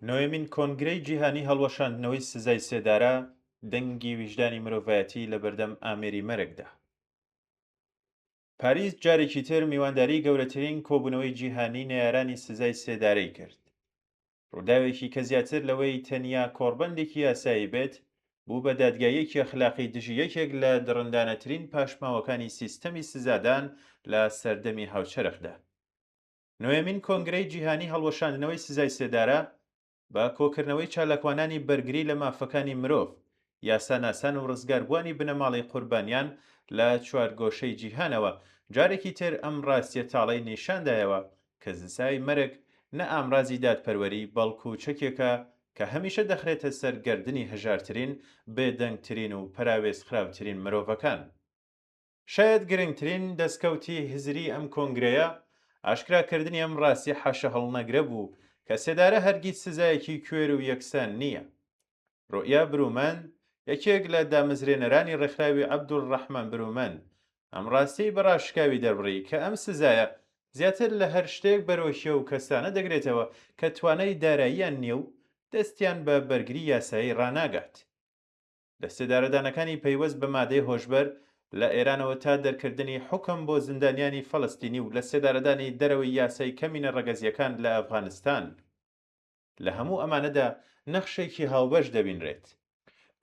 نۆیەمین کۆنگرەی جیهانی هەڵوەشاندنەوەی سزای سێدارە، دەنگی ویژدانی مرۆڤایەتی لەبەردەم ئامێری مەرگدا. پاریس جارێکی تر میوانداری گەورەترین کۆبوونەوەی جیهانی نەیارانی سزای سێدارەی کرد. ڕووداوێکی کە زیاتر لەوەی تەنیا کۆڕبەندێکی یاسایی بێت، بوو بە دادگاییەکی ئەخلاقی دژی یەکێک لە دڕندانەترین پاشماوەکانی سیستەمی سزادان لە سەردەمی هاوچەرخدا. نۆیەمین کۆنگرەی جیهانی هەڵوەشاندنەوەی سزای سێدارە بە کۆکردنەوەی چالاکوانانی بەرگری لە مافەکانی مرۆڤ، یاساناسان و ڕزگاربووانی بنەماڵەی قوربانیان لە چوارگۆشەی جیهانەوە، جارێکی تر ئەم ڕاستیە تاڵەی نیشاندایەوە کە سزای مەرگ نە ئامرازی دادپەروەری بەڵکو چەکێکە کە هەمیشە دەخرێتە سەر گەردنی هەژارترین، بێدەنگترین و پەراوێزخراوترین مرۆڤەکان. شایەد گرنگترین دەستکەوتی هزری ئەم کۆنگرەیە، ئاشکراکردنی ئەم ڕاستیە حاشاهەڵنەگرە بوو کە سێدارە هەرگیز سزایەکی کوێر و یەکسان نییە. ڕوئیا برومەند، یەکێک لە دامەزرێنەرانی ڕێکخراوی عەبدولڕەحمان برومەند، ئەم ڕاستیەی بە ڕاشکاوی دەربڕی کە ئەم سزایە زیاتر لە هەر شتێک بەرۆکی ئەو کەسانە دەگرێتەوە کە توانای داراییان نییە و دەستیان بە بەرگری یاسایی ڕاناگات. لە سێدارەدانەکانی پەیوەست بە مادەی هۆشبەر لە ئێرانەوە تا دەرکردنی حوکم بۆ زیندانیانی فەلەستینی و لەسێدارەدانی دەرەوەی یاسای کەمینە ڕەگەزییەکان لە ئەفغانستان. لە هەموو ئەمانەدا نەخشێکی هاوبەش دەبینرێت.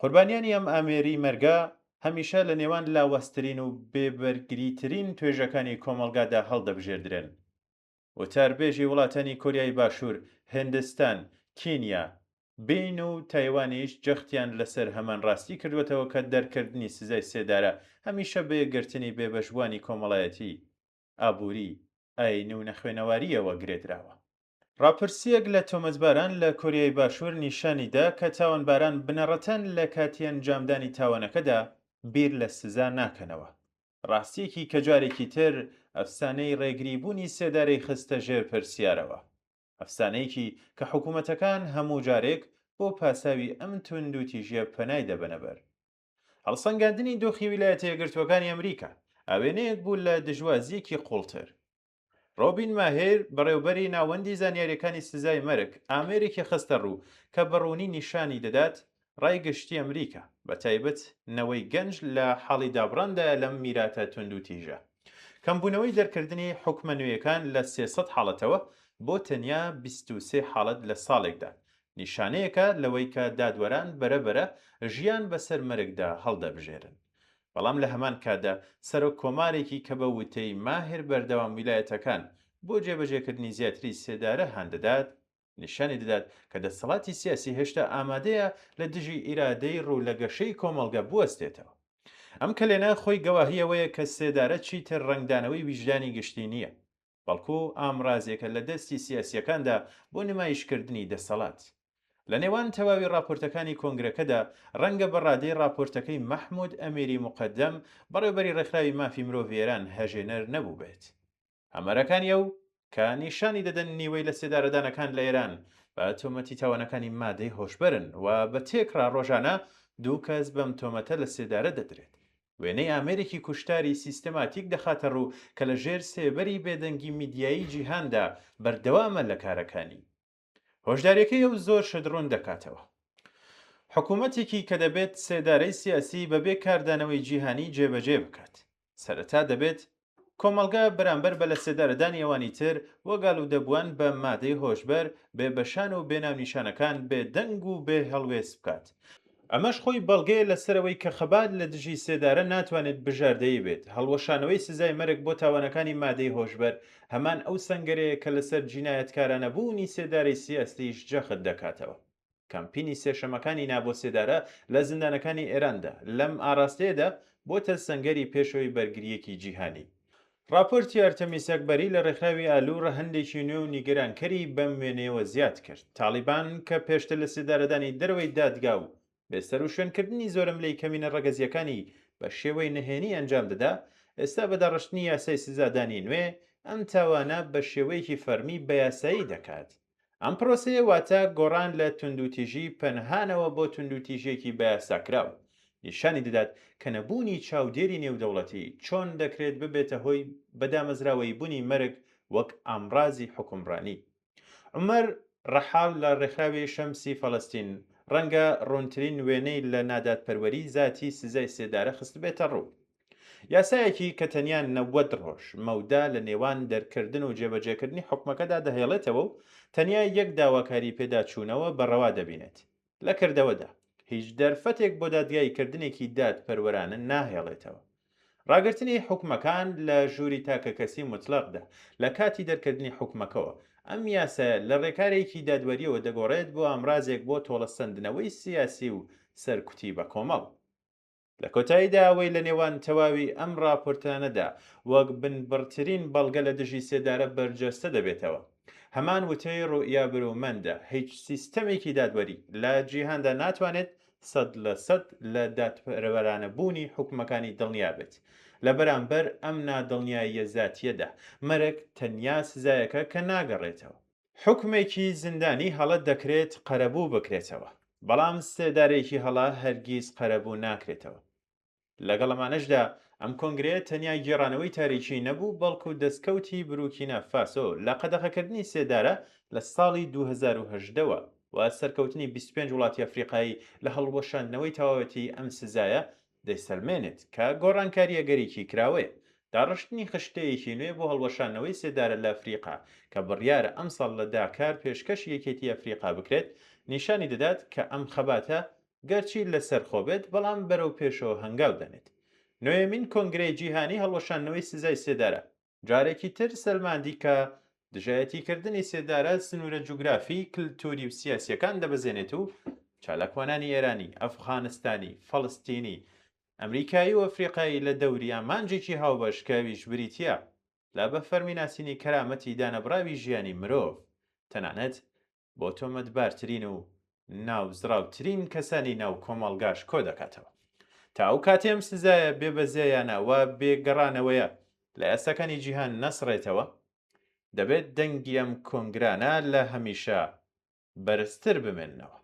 قوربانیانی ئەم ئامێری مەرگە هەمیشە لە نێوان لاوازترین و بێبەرگریترین توێژەکانی کۆمەڵگادا هەڵدەبژێردرێن. وتاربێژی وڵاتانی کۆریای باشوور، هندستان، کینیا، بین و تایوانیش جەختیان لەسەر هەمان ڕاستی کردووەتەوە کە دەرکردنی سزای سێدارە هەمیشە بە یەکگرتنی بێبەشبووانی کۆمەڵایەتی، ئابووری، ئایینی و نەخوێنەوارییەوە گرێدراوە. ڕاپرسییەک لە تۆمەتباران لە کۆریای باشوور نیشانی دا کە تاوانباران بنەڕەتەن لە کاتی ئەنجامدانی تاوانەکەدا بیر لە سزا ناکەنەوە. ڕاستییەکی کە جارێکی تر ئەفسانەی ڕێگریبوونی سێدارەی خستە ژێر پرسیارەوە. ئەفسانەیەکی کە حکوومەتەکان هەموو جارێک بۆ پاساوی ئەم توندوتیژییە پەنای دەبەنە بەر. هەڵسەنگاندنی دۆخی ویلایەتە یەکگرتووەکانی ئەمریکا، ئاوێنەیەک بوو لە دژوازییەکی قووڵتر. ڕۆبین ماهیر، بەڕێوبەری ناوەندی زانیارییەکانی سزای مەرگ، ئامێرێکی خستە ڕوو کە بە ڕوونی نیشانی دەدات ڕای گشتی ئەمریکا، بە تایبەت نەوەی گەنج لە حاڵی دابڕاندایە لەم میراتە توندوتیژە. کەمبوونەوەی دەرکردنی حوکمە نوێیەکان لە 300 حاڵەتەوە بۆ تەنیا 23 حاڵەت لە ساڵێکدا، نیشانەیەکە لەوەی کە دادوەران بەرە بەرە ژیان بەسەر مەرگدا هەڵدەبژێرن. بەڵام لە هەمان کاتدا سەرۆک کۆمارێکی کە بە وتەی ماهر بەردەوام ویلایەتەکان بۆ جێبەجێکردنی زیاتری سێدارە هان دەدات، نیشانی دەدات کە دەسەڵاتی سیاسی هێشتا ئامادەیە لە دژی ئیرادەی ڕوو لە گەشەی کۆمەڵگە بوەستێتەوە. ئەم کەلێنە خۆی گەواهی ئەوەیە کە سێدارە چیتر ڕەنگدانەوەی ویژدانی گشتی نییە، بەڵکو ئامرازێکە لە دەستی سیاسییەکاندا بۆ نمایشکردنی دەسەڵات. لە نێوان تەواوی ڕاپۆرتەکانی کۆنگرەکەدا، ڕەنگە بە ڕادەی ڕاپۆرتەکەی مەحمود ئەمیری موقەدەم، بەڕێوەبەری ڕێکخراوی مافی مرۆڤی ئێران هەژێنەر نەبووبێت. ئامارەکانی ئەو، کە نیشانی دەدەن نیوەی لەسێدارەدانەکان لە ئێران بە تۆمەتی تاوانەکانی مادەی هۆشبەرن و بە تێکڕا ڕۆژانە دوو کەس بەم تۆمەتە لەسێدارە دەدرێت. وێنەی ئامێرێکی کوشتاری سیستەماتیک دەخاتە ڕوو کە لە ژێر سێبەری بێدەنگی میدیایی جیهاندا بەردەوامە لە کارەکانی. هۆشداریەکەی ئەو زۆر شت ڕوون دەکاتەوە. حکوومەتێکی کە دەبێت سێدارەی سیاسی بەبێ کاردانەوەی جیهانی جێبەجێ بکات، سەرەتا دەبێت کۆمەڵگا بەرامبەر بە لەسێدارەدانی ئەوانی تر وەک ئالوودەبووان بە مادەی هۆشبەر، بێ بەشان و بێ ناونیشانەکان بێ دەنگ و بێ هەڵوێست بکات. ئەمەش خۆی بەڵگەیە لەسەر ئەوەی کە خەبات لە دژی سێدارە ناتوانێت بژاردەیی بێت. هەڵوەشانەوەی سزای مەرگ بۆ تاوانەکانی مادەی هۆشبەر هەمان ئەو سەنگەرەیە کە لەسەر جینایەتکارانەبوونی سێدارەی سیاسیش جەخت دەکاتەوە. کەمپینی سێشەمەکانی نا بۆ سێدارە لە زیندانەکانی ئێراندا لەم ئاراستەیەدا بۆتە سەنگەری پێشەوەی بەرگرییەکی جیهانی. ڕاپۆرتی ئەرتەمیس ئەکبەری لە ڕێکخراوی ئالو ڕەهەندێکی نوێ و نیگەرانکەری بەم وێنەیەوە زیاد کرد. تاڵیبان کە پێشتر لەسێدارەدانی دەرەوەی دادگا و بێسەروشوێنکردنی زۆرەملێی کەمینە ڕەگەزییەکانی بە شێوەی نهێنی ئەنجام دەدا، ئێستا بە داڕشتنی یاسای سزادانی نوێ، ئەم تاوانە بە شێوەیەکی فەرمی بەیاسایی دەکات. ئەم پرۆسەیە واتە گۆڕان لە توندوتیژی پەنهانەوە بۆ توندوتیژییەکی بەیاساکراو، نیشانی دەدات کە نەبوونی چاودێری نێودەوڵەتی چۆن دەکرێت ببێتە هۆی بەدامەزراوەییبوونی مەرگ وەک ئامڕازی حوکمڕانی. عومەر. ڕەحاڵ لە ڕێکخراوی شەمسی فەڵەستین، ڕەنگە ڕوونترین وێنەی لە نادادپەروەری زاتی سزای سێدارە خستبێتە ڕوو. یاسایەکی کە تەنیا 90 ڕۆژ مەودا لە نێوان دەرکردن و جێبەجێکردنی حوکمەکەدا دەهێڵێتەوە و تەنیا یەک داواکاری پێداچوونەوە بە ڕەوا دەبینێت. لە کردەوەدا هیچ دەرفەتێک بۆ دادگاییکردنێکی دادپەروەرانە ناهێڵێتەوە. ڕاگرتنی حوکمەکان لە ژووری تاکەکەسی موتڵەقدا لە کاتی دەرکردنی حوکمەکەوە، ئەم یاسایە لە ڕێکارێکی دادوەرییەوە دەگۆڕێت بۆ ئامرازێک بۆ تۆڵەسەندنەوەی سیاسی و سەرکوتی بەکۆمەڵ. لە کۆتاییدا ئەوەی لە نێوان تەواوی ئەم ڕاپۆرتانەدا وەک بنبڕترین بەڵگە لە دژی سێدارە بەرجەستە دەبێتەوە، هەمان وتەی ڕوئیا برومەندە، هیچ سیستەمێکی دادوەری لە جیهاندا ناتوانێت 100% لە دادپەروەرانەبوونی حوکمەکانی دڵنیا بێت. لە بەرامبەر ئەم نادڵنیاییە زاتییەدا، مەرگ تەنیا سزایەکە کە ناگەڕێتەوە. حوکمێکی زیندانی هەڵە دەکرێت قەرەبوو بکرێتەوە، بەڵام سێدارەیەکی هەڵە هەرگیز قەرەبوو ناکرێتەوە. لەگەڵ ئەمانەشدا ئەم کۆنگرەیە تەنیا گێڕانەوەی تاریکی نەبوو، بەڵکو دەستکەوتی بروکینا فاسۆ لە قەدەغەکردنی سێدارە لە ساڵی 2018 وە و سەرکەوتنی 25 وڵاتی ئەفریقایی لە هەڵوەشاندنەوەی تەواوەتی ئەم سزایە دەیسەلمێنێت کە گۆڕانکاری ئەگەرێکی کراوەیە. داڕشتنی خشتەیەکی نوێ بۆ هەڵوەشاندنەوەی سێدارە لە ئەفریقا کە بڕیارە ئەمساڵ لە داکار پێشکەشی یەکێتی ئەفریقا بکرێت، نیشانی دەدات کە ئەم خەباتە گەرچی لەسەرخۆ بێت، بەڵام بەرەو پێشەوە هەنگاو دەنێت. نۆیەمین کۆنگرەی جیهانی هەڵوەشاندنەوەی سزای سێدارە، جارێکی تر سەلماندی کە دژایەتیکردنی سێدارە سنوورە جوگرافی، کلتووری و سیاسییەکان دەبەزێنێت و چالاکوانانی ئێرانی، ئەفغانستانی، فەڵستینی، ئەمریکایی و ئەفریقایی لە دەوری ئامانجێکی هاوبەش کە ئەویش بریتییە لە بە فەرمی ناسینی کەرامەتی دانەبڕاوی ژیانی مرۆڤ، تەنانەت بۆ تۆمەتبارترین و ناوزڕاوترین کەسانی ناو کۆمەڵگاش کۆدەکاتەوە. تا ئەو کاتەی ئەم سزایە بێبەزەیانە و بێ گەڕانەوەیە لە یاساکانی جیهان نەسڕێتەوە، دەبێت دەنگی ئەم کۆنگرانە لە هەمیشە بەرزتر بمێننەوە.